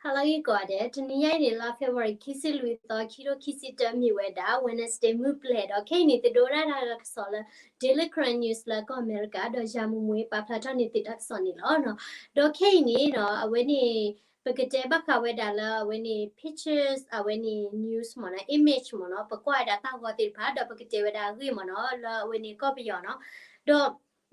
ဟါလၢဂ့ၤကိးဂၤဒဲး, တနံၤညါအံၤန့ၣ် လါ February ခံဆံလွံၢ်သီ ခံထိခံဆံတၢ မ့ၢ်ဝဲဒၣ် Wednesday မုၢ်ပျဲၢ်ဒီး ခဲအံၤန့ၣ် သုဒိးဒၣ်တၢ်ကစီၣ်လၢ Daily Karen News လၢကီၢ်အမဲရကၤ ဒီးယၤမူမူ ပာ်ဖျါထီၣ်န့ၢ်သုတၢ်ကစီၣ်န့ၣ်လီၤ. ဒီးခဲအံၤန့ၣ်နီၤ အဝဲန့ၣ် ပကတဲဘၣ်ဃးဝဲဒၣ်လၢအဝဲန့ၣ် pictures အဝဲန့ၣ် news မ့ၢ်နီၤ image မ့ၢ်နီၤ ပကွၢ်ဝဲဒၣ်တၢ်ဂီၤသ့ၣ်တဖၣ် ဒီးပကတဲဝဲဒၣ်အဂ့ၢ်မ့ၢ်နီၤ လၢအဝဲန့ၣ်ကီၢ်ပယီၤနီၤ. ဒီး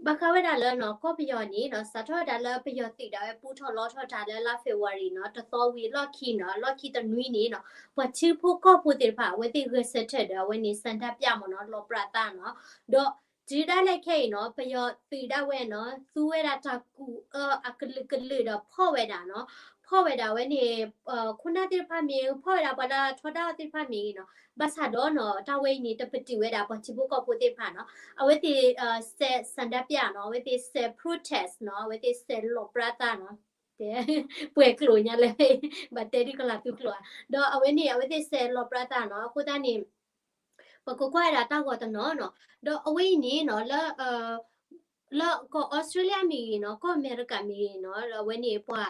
ဘၣ်ဃးဝဲဒၣ်လၢနီၤ ကီၢ်ပယီၤန့ၣ်နီၤ စးထီၣ်ဝဲဒၣ်လၢပယီၤသုးဒၣ်ဝဲပူထီၣ်လီထီၣ်တၢ်လၢလါ February နီၤ တသီဝံၤအလီၢ်ခံနီၤ အလီၢ်ခံတနွံန့ၣ်နီၤ ပှၤထံဖိကီၢ်ဖိသ့ၣ်တဖၣ် အဝဲသ့ၣ်ဂဲၤဆၢထၢၣ်ဒီးအဝဲန့ၣ် ဆန္ဒပြ မ့ၢ်နီၤ လီၤပြးသးနီၤ. ဒီးတုၤဒၣ်လဲာ်ခဲအံၤနီၤ ပယီၤသုးဒၣ်ဝဲနီၤ သူဝဲဒၣ်တၢ်ကူၣ်အၢအကလုာ်ကလုာ်ဒီးဖီၣ်ဝဲဒၣ်နီၤ ဖီၣ်ဝဲဒၣ်အဝဲန့ၣ် ခိၣ်နၢ်သ့ၣ်တဖၣ်မ့ၢ် ဖီၣ်ဝဲဒၣ်ပှၤလၢထီဒါအီၤသ့ၣ်တဖၣ်မ့ၢ်နီၤ ဘၣ်ဆၣ်ဒီးနီၤ တၢ်ဝဲအံၤန့ၣ် တပတုာ်ဝဲဒၣ်ပှၤထံဖိကီၢ်ဖိသ့ၣ်တဖၣ်နီၤ အဝဲသ့ၣ် ဆဲးဆန္ဒပြ နီၤ အဝဲသ့ၣ်ဆဲး protest နီၤ အဝဲသ့ၣ်ဆဲးလီၤပြးသးနီၤ ပှဲၤကျိာ်ညါလဲၣ် ဘၣ်တဲဒ်ကလၤသူကျိာ်ဧါ ဒီးအဝဲန့ၣ် အဝဲသ့ၣ်ဆဲးလီၤပြးသးနီၤ အဃိသတးန့ၣ် ပကကွၢ်ဝဲဒၣ်တၢ်ဂီၤတနီၤနီၤ ဒီးအဝဲအံၤန့ၣ်နီၤ လၢ လၢကီၢ်အီစထြ့လယါမ့ၢ်ဂ့ၤနီၤ ကီၢ်အမဲရကၤမ့ၢ်ဂ့ၤနီၤ အဝဲန့ၣ်ပှၤ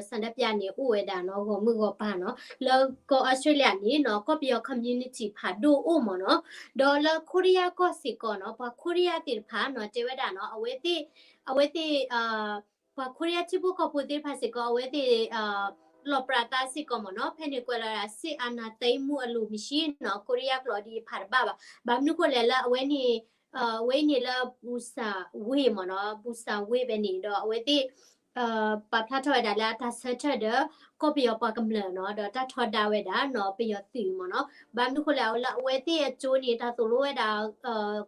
ဆန္ဒပြ န့ၣ် အိၣ်ဝဲဒၣ်နီၤ ဂီၤမုၢ်ဂီၤပၤနီၤ လၢကီၢ်အီစထြ့လယါန့ၣ်နီၤ ကီၢ်ပယီၤ community ဖးဒိၣ်အိၣ်မ့ၢ်နီၤ ဒီးလၢခိရံယါကီၢ်စ့ၢ်ကီးနီၤ ပှၤခိရံယါသ့ၣ်တဖၣ်နီၤ တဲဝဲဒၣ်နီၤ အဝဲသ့ၣ် အဝဲသ့ၣ် ပှၤခိရံယါထံဖိကီၢ်ဖိသ့ၣ်တဖၣ်စ့ၢ်ကီး အဝဲသ့ၣ် လီၤပြးသးစ့ၢ်ကီးမ့ၢ်နီၤ ဖဲန့ၣ်ကွဲးလီၤဒၣ် စစ်အာဏာသိမ်းမှုအလိုမရှိ နီၤ ခိရံယါကျိာ်ဒ်အံၤဖးတဘၣ်ဘၣ် ဘၣ်မနုၤဃိလဲၣ်လၢအဝဲန့ၣ် အဝဲအံၤန့ၣ်လၢ ဘူစၣ်ဝ့ၢ် မ့ၢ်နီၤ ဘူစၣ်ဝ့ၢ် ဖဲန့ၣ်ဒီးအဝဲသ့ၣ် ပာ်ဖျါထီၣ်ဝဲဒၣ်လၢအတၢ်ဆၢထၢၣ်ဒီး ကီၢ်ပယီၤပှၤကမျၢၢ်နီၤ ဒီးတၢ်ထီဒါဝဲဒၣ်နီၤ ပယီၤသုးမ့ၢ်နီၤ ဘၣ်မနုၤဃိလဲၣ် လၢအဝဲသ့ၣ်အကၠိန့ၣ် တၢ်သိၣ်လိဝဲဒၣ်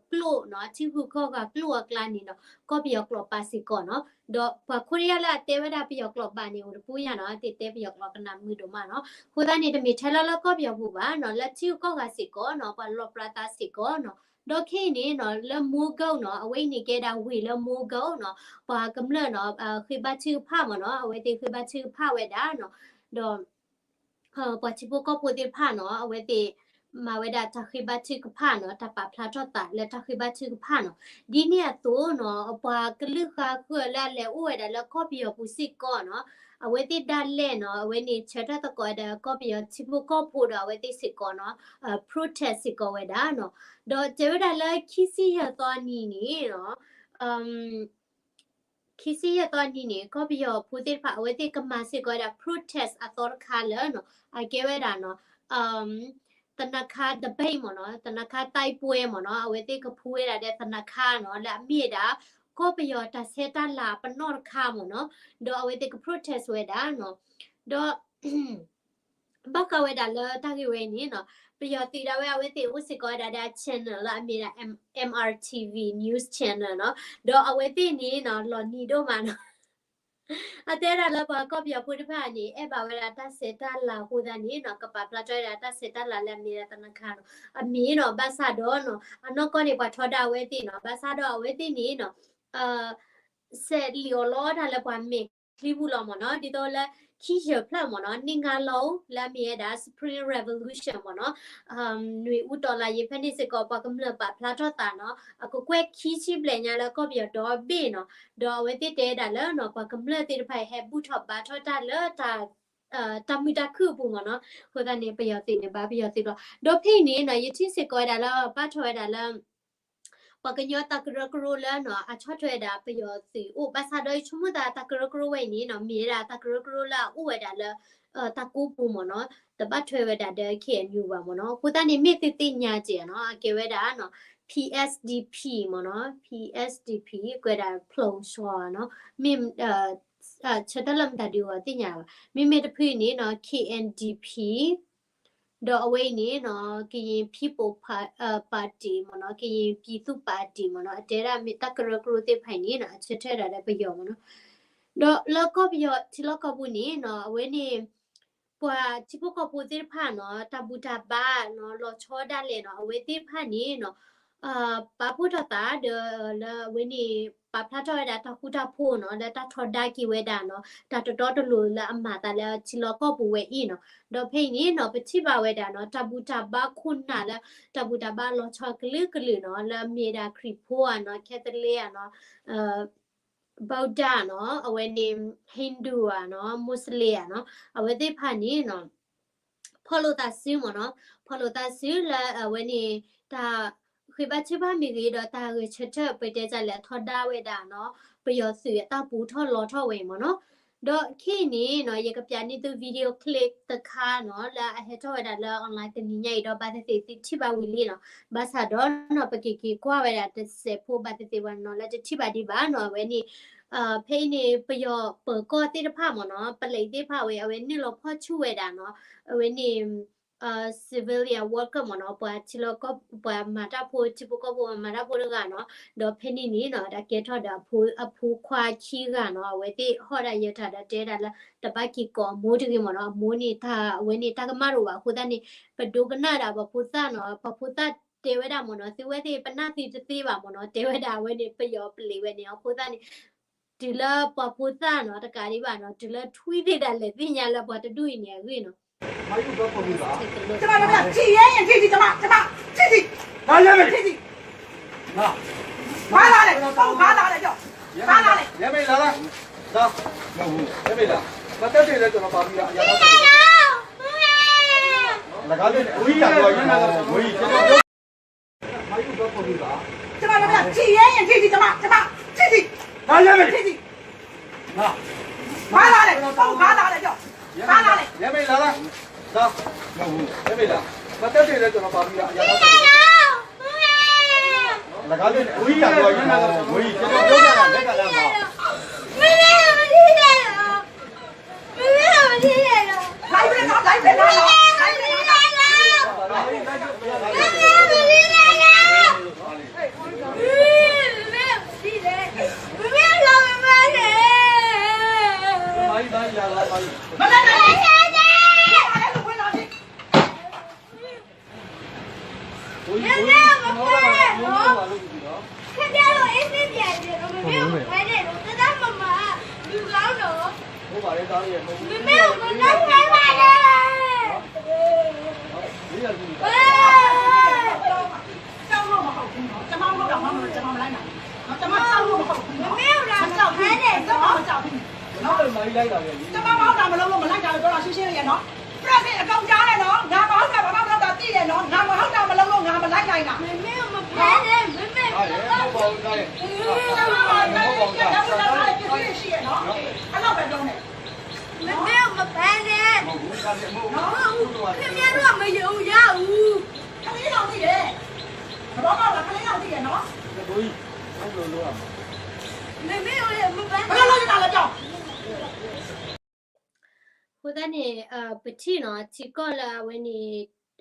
ကျိာ်နီၤ ထံဂုၤကီၢ်ဂၤကျိာ်အကျါန့ၣ်နီၤ ကီၢ်ပယီၤကျိာ်ပာ်စ့ၢ်ကီးနီၤ ဒီးပှၤခိရံယါလၢအတဲဝဲဒၣ်ပယီၤကျိာ်ဘၣ်န့ၣ် အိၣ်တပူၤညါနီၤ သ့ၣ်တဲပယီၤကျိာ်ကနၣ်မုာ်ဒိၣ်မးနီၤ အဃိသတးန့ၣ် တမ့ၢ်ထဲလၢလၢကီၢ်ပယီၤပူၤဘၣ်နီၤ လၢထံဂုၤကီၢ်ဂၤစ့ၢ်ကီးနီၤ ပှၤလီၤပြးသးစ့ၢ်ကီးနီၤ ဒီးခဲအံၤန့ၣ်နီၤ လၢ Mogok နီၤ အဝဲအံၤန့ၣ်ကဲဒၣ်ဝ့ၢ်လၢ Mogok နီၤ ပှၤကမျၢၢ်နီၤ ဃ့ဘါထုကဖၣ်မ့ၢ်နီၤ အဝဲသ့ၣ်ဃ့ဘါထုကဖၣ်ဝဲဒၣ်နီၤ ဒီး ပှၤထံဖိကီၢ်ဖိသ့ၣ်တဖၣ်နီၤ အဝဲသ့ၣ် မၤဝဲဒၣ်တၢ်ဃ့ဘါထုကဖၣ်နီၤ တၢ်ပာ်ဖျါထီၣ်သးလၢတၢ်ဃ့ဘါထုကဖၣ်နီၤ ဒ်န့ၣ်အသိးနီၤ ပှၤကလုာ်ဃာ်ဃုာ်လၢအလဲၤအိၣ်ဝဲဒၣ်လၢကီၢ်ပယီၤပူၤစ့ၢ်ကီးနီၤ အဝဲသ့ၣ်ဒၣ်လဲာ်နီၤ အဝဲန့ၣ်ဆၢထၢၣ်သကိးဝဲဒၣ်ကီၢ်ပယီၤထံဖိကီၢ်ဖိဒီးအဝဲသ့ၣ်စ့ၢ်ကီးနီၤ protest စ့ၢ်ကီးဝဲဒၣ်နီၤ ဒီးတဲဝဲဒၣ်လၢခံဆံယဲၢ်သီနံၤန့ၣ်နီၤ ခံဆံယဲၢ်သီနံၤန့ၣ် ကီၢ်ပယီၤဖိသ့ၣ်တဖၣ် အဝဲသ့ၣ်ကမၤစ့ၢ်ကီးဝဲဒၣ် protest အသီတခါလၢနီၤ အကဲဝဲဒၣ်နီၤ သနခါ debate မ့ၢ်နီၤ သနခါ တိုက်ပွဲ မ့ၢ်နီၤ အဝဲသ့ၣ်ကဖှူဝဲဒၣ်ဒီးသနခါနီၤ လၢအမ့ၢ်ဝဲဒၣ် ကီၢ်ပယီၤတၢ်ဆဲးတၢ်လၤပနီၣ်တခါမ့ၢ်နီၤ ဒီးအဝဲသ့ၣ်က protest ဝဲဒၣ်နီၤ ဒီး ဘၣ်ဃးဝဲဒၣ်လၢတၢ်ဂ့ၢ်ဝဲအံၤန့ၣ်နီၤ ပယီၤသုးဒၣ်ဝဲအဝဲသ့ၣ်အိၣ်စ့ၢ်ကီးဝဲဒၣ်ဒီး channel လၢအမ့ၢ်ဒၣ် M R T V news channel နီၤ ဒီးအဝဲသ့ၣ်န့ၣ်နီၤ လီၤနံၤဒိၣ်မးနီၤ အတဲဒၣ်လၢပှၤကီၢ်ပယီၤဖိတဖၣ်န့ၣ် အဲၣ်ဘၣ်ဝဲဒၣ်တၢ်ဆဲးတၢ်လၤအဃိသတးန့ၣ်နီၤ ကပာ်ဖျါထီၣ်ဝဲဒၣ်တၢ်ဆဲးတၢ်လၤလၢအမ့ၢ်ဒၣ်သနခါနီၤ အမ့ၢ်နီၤ ဘၣ်ဆၣ်ဒီးနီၤ အနီၢ်ကီၢ်န့ၣ်ပှၤထီဒါအဝဲသ့ၣ်နီၤ ဘၣ်ဆၣ်ဒီးအဝဲသ့ၣ်န့ၣ်နီၤ စဲးလံာ်အီၤလီတၢ်လၢပှၤမဲာ်ချံပူၤလီၤမ့ၢ်နီၤ ဒ်သိးလၢ ခံယဲၢ်ဖျၢၣ်မ့ၢ်နီၤ နံၣ်ငါလီၤ လၢအမ့ၢ်ဝဲဒၣ် Spring Revolution မ့ၢ်နီၤ နွေဦးတော်လှန်ရေး ဖဲန့ၣ်စ့ၢ်ကီး ပှၤကမျၢၢ်ပာ်ဖျါထီၣ်သးနီၤ အကကွဲၢ်ခံဆံဘျဲၣ်ညါလၢကီၢ်ပယီၤဒီဘ့ၣ်နီၤ ဒီးအဝဲသ့ၣ်တဲဒၣ်လၢနီၤ ပှၤကမျၢၢ်သ့ၣ်တဖၣ်အံၤ ဟဲဘူၣ်ထီၣ်ဘါထီၣ်တၢ်လၢ တၢ်မုာ်တၢ်ခုၣ်အပူၤမ့ၢ်နီၤ အဃိသတးန့ၣ် ပယီၤသုးန့ၣ် ဘၣ်ပယီၤသုးဘျီ ဒီးဖဲအံၤန့ၣ်နီၤ ယထံၣ်စ့ၢ်ကီးဝဲဒၣ်လၢ ဘၣ်ထွဲဝဲဒၣ်လၢ ပှၤကညီတၢ်ကရၢကရိလၢနီၤ အဆီၣ်ထွဲဝဲဒၣ်ပယီၤသုးအိၣ် ဘၣ်ဆၣ်ဒီးယဆိကမိၣ်သးတၢ်ကရၢကရိဝဲအံၤန့ၣ်နီၤ မ့ၢ်ဝဲဒၣ်တၢ်ကရၢကရိလၢအအိၣ်ဝဲဒၣ်လၢ တၢ်ကိးပူၤမ့ၢ်နီၤ တဘၣ်ထွဲဝဲဒၣ်ဒီး K N U ဘၣ်မ့ၢ်နီၤ အဃိသတးန့ၣ် မ့ၢ်သုသ့ၣ်ညါကဲးနီၤ အကဲဝဲဒၣ်နီၤ P S D P မ့ၢ်နီၤ P S D P ကွဲးဒၣ်ဖျိးစီနီၤ မ့ၢ် ဆၢတၢ်လၢမတၤဒုးအီၤသ့ၣ်ညါဘၣ် မ့မ့ၢ်တဖုအံၤန့ၣ်နီၤ K N D P ဒီးအဝဲအံၤန့ၣ်နီၤ Karen People Pa- Party မ့ၢ်နီၤ Karen People Party မ့ၢ်နီၤ အတဲဒၣ်မ့ၢ်တၢ်ကရၢကရိသ့ၣ်တဖၣ်အံၤန့ၣ်နီၤ အဆၢထၢၣ်ဒၣ်ဒီးပယီၤမ့ၢ်နီၤ ဒီးလၢကီၢ်ပယီၤထံလီၢ်ကီၢ်ပူၤန့ၣ်နီၤ အဝဲန့ၣ် ပှၤထံဖိကီၢ်ဖိသ့ၣ်တဖၣ်နီၤ တၢ်ဘူၣ်တၢ်ဘါနီၤ လီၤဆီဒၣ်လဲာ်နီၤ အဝဲသ့ၣ်တဖၣ်န့ၣ်နီၤ ပာ်ဖှိၣ်ထီၣ်သးဒီးလၢအဝဲန့ၣ် ပာ်ဖျါထီၣ်ဝဲဒၣ်တၢ်ဃူတၢ်ဖိးနီၤ လၢတၢ်ထီဒါက့ၤဝဲဒၣ်နီၤ တၢ်တတီတလိၤလၢအမၤသးလၢထံလီၢ်ကီၢ်ပူၤဝဲအံၤနီၤ ဒီးဖဲအံၤန့ၣ်နီၤ ပထံၣ်ဘၣ်ဝဲဒၣ်နီၤ တၢ်ဘူၣ်တၢ်ဘါခိၣ်နၢ်လၢ တၢ်ဘူၣ်တၢ်ဘါလီၤဆီကလုာ်ကလုာ်နီၤ လၢအမ့ၢ်ဒၣ်ခရံာ်ဖိဧါနီၤ Catholic ဧါနီၤ Buddha နီၤ, အဝဲန့ၣ် Hindu ဧါနီၤ, Muslim ဧါနီၤ, အဝဲသ့ၣ်တဖၣ်န့ၣ်နီၤ ဖီၣ်လိာ်သးစုမ့ၢ်နီၤ, ဖီၣ်လိာ်သးစုလၢအဝဲန့ၣ် တၢ်ဃ့ဘါထုကဖၣ်မ့ၢ်ဂ့ၤ ဒီးတၢ်ဂဲၤဆၢထၢၣ် ပတဲတၢ်လဲၣ် ထီဒါဝဲဒၣ်နီၤ ပယီၤသုးအတၢ်ပူထီၣ်လီထီၣ်ဝဲအံၤမ့ၢ်နီၤ. ဒီးခဲအံၤန့ၣ်နီၤ ယကပျးန့ၢ်သု video clip တခါနီၤ လၢအဟဲထီၣ်ဝဲဒၣ်လၢ online တနံၤညါအံၤ ဒီးဘၣ်သ့ၣ်သ့ၣ်သုထံၣ်ဘၣ်ဝံၤလံနီၤ. ဘၣ်ဆၣ်ဒီးနီၤ ပက့ၤက့ၤကွၢ်ဝဲဒၣ်တစဲးဖိ ဘၣ်သ့ၣ်သ့ၣ်ပှၤနီၤ လၢတထံၣ်ဘၣ်ဒံးဘၣ်နီၤ အဝဲန့ၣ် ဖဲအံၤန့ၣ် ပယီၤပၢၤကီၢ်သ့ၣ်တဖၣ်မ့ၢ်နီၤ ပလဲၤသ့ၣ်တဖၣ်ဝဲ အဝဲနုာ်လီၤဖီၣ်ဆူၣ်ဝဲဒၣ်နီၤ အဝဲန့ၣ် civilian worker မ့ၢ်နီၤ ပှၤထံလီၢ်ကီၢ် ပှၤမၤတၢ်ဖိ ထံဖိကီၢ်ဖိ ပှၤမၤတၢ်ဖိတဂၤနီၤ. ဒီးဖဲန့ၣ်န့ၣ်နီၤ တၢ်ကဲထီၣ်ဒီးအဖိခွါခံဂၤနီၤ အဝဲသ့ၣ်ဟီၣ်ဒၣ်ယဲထီၣ်ဒီးတဲဒၣ်လၢ တဘၣ်က့ၤကိးအမိၢ်တဂ့ၤမ့ၢ်နီၤ အမိၢ်န့ၣ်တၢ် အဝဲန့ၣ်တၢ်ကမၣ်တအိၣ်ဘၣ်အဃိသတးန့ၣ် ပဒိကနၣ်ဒၣ်ပှၤဖိသၣ်နီၤ ပှၤဖိသၣ်တဲဝဲဒၣ်မ့ၢ်နီၤ သုဝဲသ့ၣ်ပနၢ်သုတသ့ဘၣ်မ့ၢ်နီၤ တဲဝဲဒၣ်အဝဲန့ၣ် ပယီၤပလံးဝဲန့ၣ် အဃိသတးန့ၣ် တုၤလၢပှၤဖိသၣ်နီၤ တကးဒံးဘၣ်နီၤ တုၤလၢထွံၣ်သ့ၣ်ဒၣ်လဲာ်သ့ၣ်ညါလၢပှၤတဒူၣ်အံၤန့ၣ်အဂ့ၢ်နီၤ ကျမတို့က ကြည့်ရင်ရင် ကြည့်ကြည့် ကျမ ကျမ ကြည့်ကြည့် ဘာလဲမလဲ ကြည့်ကြည့် ဘာလာလဲ ဘာလာလဲ ပြော ဘာလာလဲ ရဲမေးလာလားဒါရဲမေးလာမတက်တယ်လေကျွန်တော်ပါပြီးရရလကားလေးကိုကြီးကြတော့ကျွန်တော်ကိုကြီးကျွန်တော်ပြော ကျမတို့က ကြည့်ရင်ရင် ကြည့်ကြည့် ကျမ ကျမ ကြည့်ကြည့် ဘာလဲမလဲ ကြည့်ကြည့် ဘာလာလဲ ဘာလာလဲ ပြော ဘာလာလဲ ရဲမေးလာလားဒါရဲမေးလာမတက်တယ်လေကျွန်တော်ပါပြီးရရလကားလေးကိုကြီးကြတော့ကျွန်တော်ကိုကြီးကျွန်တော်ပြောတာလက်ကလည်းပါ မမ့ၢ်မဖဲန့ၣ် မမ့ၢ်မဖဲန့ၣ် မမ့ၢ်မဖဲန့ၣ် မမ့ၢ်မဖဲန့ၣ် ကျမမဟုတ်တာမလုပ်လို့မလိုက်တာလို့ပြောတာရှင်းရှင်းလေးရနော်။ ပြဿနာအကောင်ကြားတယ်နော်။ ငါမဟုတ်တာဘာမှမလုပ်တာသိတယ်နော်။ ငါမဟုတ်တာမလုပ်လို့ငါမလိုက်နိုင်တာ။ မမ့ၢ်မဖဲနဲ့ မမ့ၢ်မဖဲနဲ့ ကျမမဟုတ်တာရှိတယ်နော်။ အဲ့လောက်ပဲပြောမယ်။ မမ့ၢ်မဖဲနဲ့ ခင်ဗျားတို့ကမယုံရဘူး။ ခလေးလောက်သိတယ်။ သဘောပေါက်လား။ ခလေးလောက်သိတယ်နော်။ မမ့ၢ်မဖဲ ဘယ်လိုလုပ်နေတာလဲပြော အဃိသတးန့ၣ် ပထံၣ်နီၤ ထံကီၢ်လၢအဝဲန့ၣ်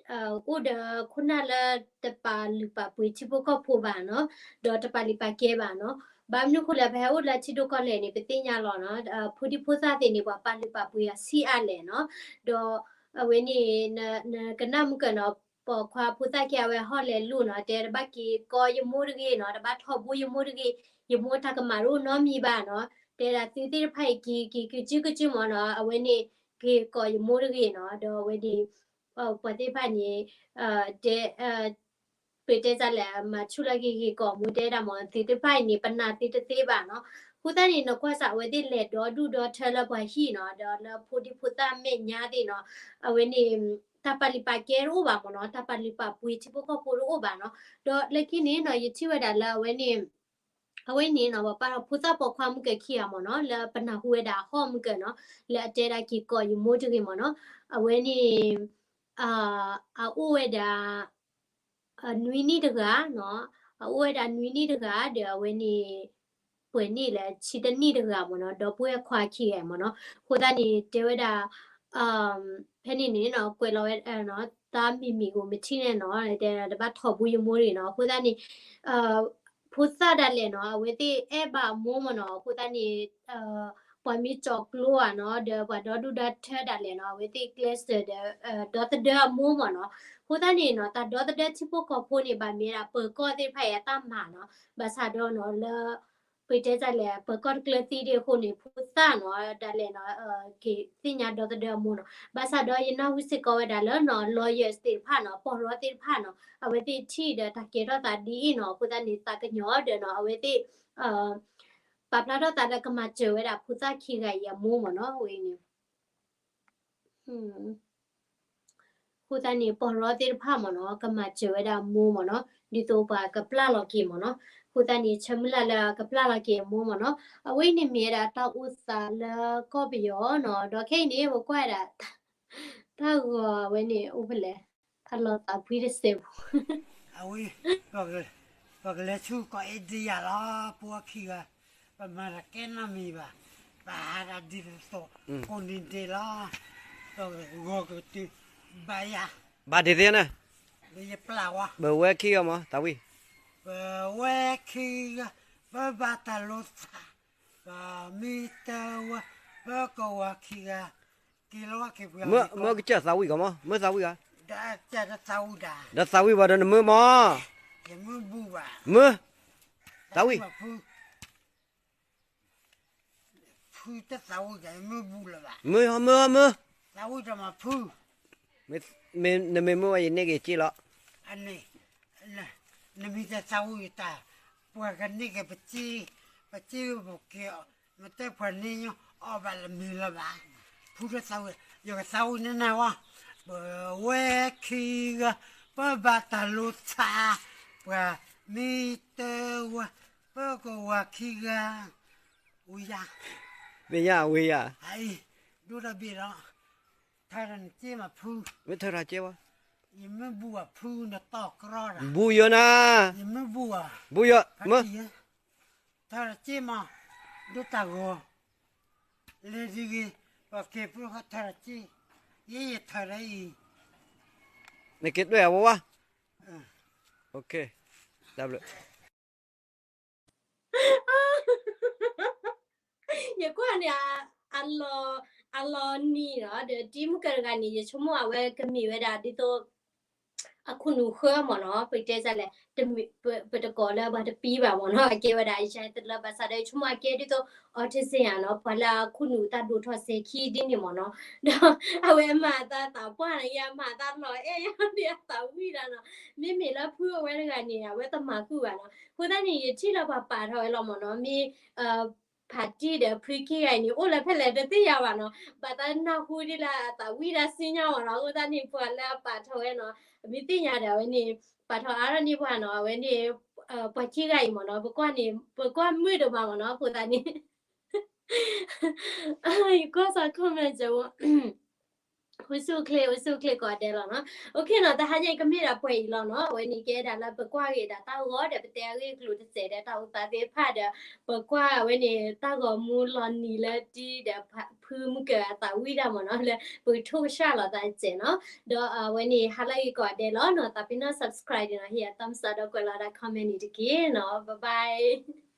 အိၣ်ဒီးခိၣ်နၢ်လၢတပာ်လုၢ်ပာ်ပှ့ၤထံဖိကီၢ်ဖိဘၣ်နီၤ, ဒီးတပာ်လုၢ်ပာ်ကဲဘၣ်နီၤ, ဘၣ်မနုၤအဃိလဲၣ် ပဟဲအိၣ်လၢထံဒိၣ်ကီၢ်လဲၢ်န့ၣ် ပသ့ၣ်ညါလီၤနီၤ, ဖိဒံဖိသၣ်သ့ၣ်န့ၣ် ပှၤပာ်လုၢ်ပာ်ပှ့ၤအဆံးအါလဲၣ်နီၤ, ဒီးအဝဲန့ၣ် နကနၣ်မုၢ်ကၢၢ်နီၤ, ပိာ်ခွါဖိသၣ်ခံဂၤဝဲဟီၣ်လဲၤလိၣ်နီၤ, တဲတဘၣ်က့ၤကိးယမိၢ်တဂ့ၤနီၤ, တဘၣ်ထီၣ်ဘိယမိၢ်တဂ့ၤ, ယမိၢ်တၢ်ကမၣ်တအိၣ်နီတမံၤဘၣ်နီၤ, တဲဒၣ်သုသ့ၣ်တဖၣ်အံၤက့ၤက့ၤကစုကစုမ့ၢ်နီၤ, အဝဲန့ၣ် က့ၤကိးယမိၢ်တဂ့ၤနီၤ, ဒီးအဝဲန့ၣ် ပှၤသ့ၣ်တဖၣ်န့ၣ် တဲ ပတဲတၢ်လဲၣ် မၤဆူၣ်လၢက့ၤက့ၤကိးမိၢ်တဲဒၣ်မ့ၢ် သုသ့ၣ်တဖၣ်အံၤန့ၣ် ပနာ်သုတသ့ဘၣ်နီၤ, အဃိသတးန့ၣ် နကွၢ်စးအဝဲသ့ၣ်လဲၤဒီဒူၣ်ဒီထၢလၢပှၤဟံၣ်နီၤ, ဒီးလၢဖိဒံဖိသၣ်မဲာ်ညါသ့ၣ်နီၤ, အဝဲန့ၣ် တၢ်ပာ်လုၢ်ပာ်ကဲတအိၣ်ဘၣ်မ့ၢ်နီၤ, တၢ်ပာ်လုၢ်ပာ်ပှ့ၤထံဖိကီၢ်ဖိတအိၣ်ဘၣ်နီၤ, ဒီးလၢခံန့ၣ်နီၤ ယထံၣ်ဝဲဒၣ်လၢအဝဲန့ၣ် အဝဲန့ၣ်နီၤ ပှၤပာ်ထီၣ်ဖိသၣ်ပိာ်ခွါမုၢ်ကၢၢ်ခံဂၤမ့ၢ်နီၤ, လၢပနၢ်ဟူဝဲဒၣ်အဟီၣ်မုၢ်ကၢၢ်နီၤ, လၢအတဲဒၣ်က့ၤကိးယမိၢ်တဂ့ၤမ့ၢ်နီၤ, အဝဲန့ၣ် အအိၣ်ဝဲဒၣ် နွံနံၣ်တဂၤနီၤ, အအိၣ်ဝဲဒၣ်နွံနံၣ်တဂၤ ဒီးအဝဲန့ၣ် ပှဲၤန့ၣ်လၢဆံတနံၣ်တဂၤမ့ၢ်နီၤ, ဒီပုၢ်ဝဲၢ်ခွါခံဂၤမ့ၢ်နီၤ, အဃိသတးန့ၣ် တဲဝဲဒၣ် ဖဲန့ၣ်န့ၣ်နီၤ ကွဲးလီၤဝဲ တၢ်မံၤမံၤကအိၣ်မထံၣ်န့ၣ်နီၤ, တဲတဘၣ်ထီၣ်ဘိယမိၢ်တဂ့ၤနီၤ, အဃိသတးန့ၣ် ဖိသၣ်ဒၣ်လဲာ်နီၤ အဝဲသ့ၣ်အဲၣ်ဘၣ်အမိၢ်မ့ၢ်နီၤ, အဃိသတးန့ၣ် ပှၤမ့ၢ်ကၠီၤကျိဧါနီၤ ဒီးပှၤဒီဒူၣ်ဒီထၢဒၣ်လဲာ်နီၤ အဝဲသ့ၣ်ကျဲးစၢးဒီး ဒီသဒၢအမိၢ်မ့ၢ်နီၤ, အဃိသတးန့ၣ်နီၤ တၢ်ဒီသဒၢထံဖိကီၢ်ဖိန့ၣ် ဘၣ်မ့ၢ်ဒၣ်ပၢၤကီၢ်သ့ၣ်တဖၣ်အံၤအတၢ်မၤနီၤ, ဘၣ်ဆၣ်ဒီးနီၤလၢ ပတဲတၢ်လဲၣ် ပၢၤကီၢ်တကျၢၤသံဒံးအဃိန့ၣ် ဖိသၣ်နီၤ ဒၣ်လဲာ်နီၤ က့ၤသ့ၣ်ညါဒီသဒၢအမိၢ်နီၤ, ဘၣ်ဆၣ်ဒီးယနၢ်ဟူစ့ၢ်ကီးဝဲဒၣ်လၢနီၤ lawyers သ့ၣ်တဖၣ်နီၤ ပီၢ်ရီသ့ၣ်တဖၣ်နီၤ အဝဲသ့ၣ်ထံၣ်ဒီးတၢ်ကဲထီၣ်သးဒ်အံၤနီၤ, အဃိသတးန့ၣ် သးကညီၤဒီးနီၤ အဝဲသ့ၣ် ပာ်ဖျါထီၣ်သးလၢကမၤစၢၤဝဲဒၣ်ဖိသၣ်ခံဂၤအံၤအမိၢ်မ့ၢ်နီၤ ဝဲအံၤန့ၣ် အဃိသတးန့ၣ် ပီၢ်ရီသ့ၣ်တဖၣ်မ့ၢ်နီၤ ကမၤစၢၤဝဲဒၣ်အမိၢ်မ့ၢ်နီၤ ဒ်သိးပှၤကပျၢ်လီၤက့ၤမ့ၢ်နီၤ အဃိသတးန့ၣ် ဆၢမုၢ်လၢ်လၢအကပျၢ်လီၤက့ၤအမိၢ်မ့ၢ်နီၤ အဝဲအံၤန့ၣ်မ့ၢ်ဝဲဒၣ်တၢ်အိၣ်သးလၢကီၢ်ပယီၤနီၤ ဒီးခဲအံၤန့ၣ် ပကွၢ်ဝဲဒၣ် တၢ်ဂီၤဝဲန့ၣ် အိၣ်ဖဲလဲၣ် အလီၤသးဖှံတစဲးပူၤ အဝဲ ပကလဲၤဆူကီၢ်အ့ဒံယၤလီၤ ပဝဲခံဂၤ ပမၤတၢ်ကဲနီတမံၤဘၣ် ပဟးတၢ်ဒ်သိး ကိးနံၤဒဲးလီၤ ပဂီၤကတုၤ ဘၣ်ယၤ ဘၣ်ဒ်သ့န့ၣ် ပဝဲခံဂၤမ့ၢ် သးဝံၣ် ပဝဲခံဂၤ ပဘၣ်တၢ်လိာ်သး ပမ့ၢ်တဝဲ ပကဝၤခံဂၤ က့ၤလီၤဝဲက့ၤပှၤ မ့ၢ်ကစၢ်သးဝံၣ်ကီးမ့ၢ် မ့ၢ်သးဝံၣ်ဂၤ ဒီးသးဝံၣ်ဘၣ်ဒီးနမ့ၢ်မ့ၢ် ယမ့ၢ်ဘူၣ်ဘၣ် မ့ၢ် သးဝံၣ် ဖုတသးဝံၣ်ဒီး ယမ့ၢ်ဘူၣ်လၢၤဘၣ် မ့ၢ်ဟီမ့ၢ်ဟီမ့ၢ် သးဝံၣ်ဒီးမ့ၢ်ဖု မ့ၢ်နမ့ၢ်မ့ၢ်ဝဲယန့ၢ်က့ၤစ့လီၤ အန့ၣ် နမ့ၢ်တသးဝံၣ်တၢ် ပှၤကန့ၢ်က့ၤပစ့ ပစ့ပက့ၤ မ့ၢ်တဲပှၤန့ၢ်ညီအီၣ်ဘၣ်လၢမ့ၢ်လၢၤဘၣ် ဖုတသးဝံၣ် ယကသးဝံၣ်န့ၢ်နၤဝဲ ပဝဲခံဂၤ ပဘၣ်တၢ်လိာ်သး ပှၤမ့ၢ်တဝဲ ပကဝၤခံဂၤ ဝံယၤ မ့ၢ်ယၤဝံယၤ ဒိၣ်တဘ့ၣ်လီၤ ထၢထီၣ်နစ့မးဖု မ့ၢ်ထၢထီၣ်စ့ဝဲ ယမ့ၢ်ဘူၣ်အဖုနတီၢ်ကြီဒီး ဘူၣ်ယိာ်နၤ ယမ့ၢ်ဘူၣ်အ ဘူၣ်ယိာ် မ့ၢ် ထၢထီၣ်စ့မး ဒိၣ်တၢ်ဂီၤ လဲၤဒ်ဂ့ၤ ပက့ၤပှၤထၢထီၣ်စ့ ယဲယထၢထီၣ်အံၤ နက့ၤတွဲၣ်အဝဲဝဲ တၢ်ဘျုး ယကွၢ်န့ၣ် အလီၤ အလီၤနံၤလီၤ ဒီးတံၤမုၢ်ကၢတဂၤန့ၣ် ယဆိကမိၣ်အဝဲကမ့ၢ်ဝဲဒၣ်ဒ်သိး အခိၣ်နူာ်ဃၢမ့ၢ်နီၤ ပတဲစ့ၢ်လဲၣ် ပတကိးလၢပှၤတပံၤဘၣ်မ့ၢ်နီၤ အကဲဝဲဒၣ် အံၣ်စၢ်တလၢ ဘၣ်ဆၣ်ဒီးယဆိကမိၣ်အကဲဒ်သိး autism ဧါနီၤ ပှၤလၢအခိၣ်နူာ်တၢ်ဒိၣ်ထီၣ်စဲၤခံဒ်န့ၣ်မ့ၢ်နီၤ ဒီးအဝဲမၤအသးသးပှၢ်န့ၣ် ယမၤအသးလီၤအဲၣ်ယၤန့ၣ် အသးဝံၣ်တၢ်နီၤ မ့မ့ၢ်လၢဖုအဝဲတဂၤန့ၣ် အဝဲတမၤဃုာ်ဘၣ်နီၤ အဃိသတးန့ၣ် ယထံၣ်လၢပှၤပာ်ထီၣ်ဝဲလီၤမ့ၢ်နီၤ မ့ၢ် ဖးတံၢ်ဒီးဖုခံဂၤအံၤန့ၣ် အိၣ်လၢဖဲလဲၣ်တသ့ၣ်ညါဘၣ်နီၤ ဘၣ်တၢ်နၢ်ဟူဒ်လၢအသးဝံၣ်တၢ်စံၣ်ညီၣ်မ့ၢ်နီၤ အဃိသတးန့ၣ် ပှၤလၢအပာ်ထီၣ်ဝဲနီၤ မ့ၢ်သ့ၣ်ညါဒီးအဝဲန့ၣ် ပာ်ထီၣ်အါထီၣ်န့ၢ်ပှၤနီၤ အဝဲန့ၣ် ပှၤခံဂၤအံၤမ့ၢ်နီၤ ပကွၢ်န့ၣ် ပကွၢ်မုာ်ဒိၣ်မးမ့ၢ်နီၤ အဃိသတးန့ၣ် ယကွၢ်စ့ၢ် comment စဲး အိၣ်ဆူၣ်ချ့ အိၣ်ဆူၣ်ချ့ကိးဂၤဒဲးလီၤနီၤ OK နီၤ တဟါညါအံၤကမ့ၢ်ဒၣ်ပှဲၤအံၤလီၤနီၤ အဝဲန့ၣ်ကဲဒၣ်လၢပကွၢ်က့ၤဒၣ်တၢ်ဂီၤဒီး ပတဲအဂ့ၢ်အကျိၤတစဲးဒီးတၢ်အိၣ်သးသ့ၣ်တဖၣ်ဒီး ပကွၢ်အဝဲန့ၣ် တၢ်ဂီၤမူလီၤနံၤလၢတံၤဒီးဖုမုၢ်ကၢအသးဝံၣ်တၢ်မ့ၢ်နီၤ လၢပကထိၣ်ကဆှၣ်လီၤသးတစဲးနီၤ ဒီးအဝဲန့ၣ် ဟါလၢအဂ့ၤကိးဂၤဒဲးလီၤနီၤ သးပ့ၤနီၣ် subscribe နီၤ ဟ့ၣ်အ thumbs up ဒီးကွဲးလီၤဒၣ် comment န့ၣ်တက့ၢ်နီၤ bye bye